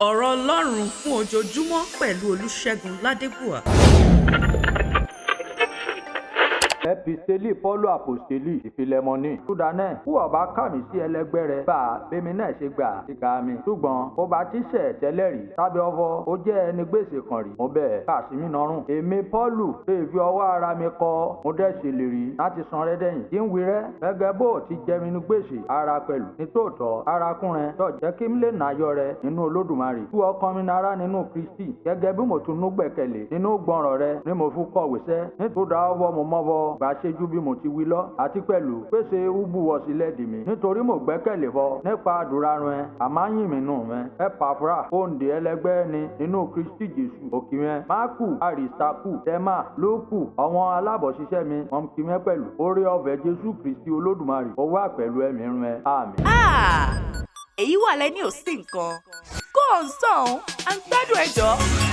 Ọ̀rọ̀ Ọlọ́run fún ojoojúmọ́ pẹ̀lú Olùṣègùn Ládébùwà. Episteli Pọ́ọ̀lù Àpòstélì ìfilẹ̀mọ́nì. Túdanẹ̀, kú ọba kà mí sí ẹlẹgbẹ́ rẹ̀ gbà bẹ́mi náà ṣe gbà síkà mi. Ṣùgbọ́n ó bá ti ṣẹ̀ tẹ́lẹ̀ rí tàbí ọfọ ó jẹ́ ẹni gbèsè kan rí. Mo bẹ̀ ká sí mi nọrùn. Èmi Pọ́ọ̀lù lè fi ọwọ́ ara mi kọ mo dẹ̀ ṣèlérí láti san rẹ́ dẹ̀yìn. Kí ń wí rẹ́ gẹ́gẹ́ bó ti jẹ mi ní gbèsè ara pẹ̀lú. Nítòótọ́ arákùnrin tó jẹ́ kí n lè nàyọ rẹ nínú Olódùmarè. Tú ọkàn mi nara nínú Kristi gẹ́gẹ́ bí mo tún nú gbẹ̀kẹ̀lé nínú gbọ̀nràn rẹ ni mo fún kọ̀wé sẹ́. Nítorí ọwọ́ mo mọ́wọ́ gbà ṣe ju bí mo ti wí lọ àti pẹ̀lú pèsè ubu wọ sílẹ̀ dì mí nítorí mo gbẹ́kẹ̀lé bọ nípa àdúrà rẹ àmáyìn mi nù rẹ Epafra òǹdè ẹlẹgbẹ́ ni nínú Kristi Jésù òkì rẹ Máàkù, Àrístákù, Tẹ́mà, Lúùkù, àwọn alábọ̀ṣiṣẹ́ mi ọ̀nkì rẹ pẹ̀lú oore ọ̀fẹ́ Jésù Kristi Olódùmarè ó wà pẹ̀lú ẹ̀mí rẹ, àmín. Ah! Èyí wà lẹ́ni ò sí nǹkan. Kó o ń sọ̀hún, à ń gbádùn ẹjọ́.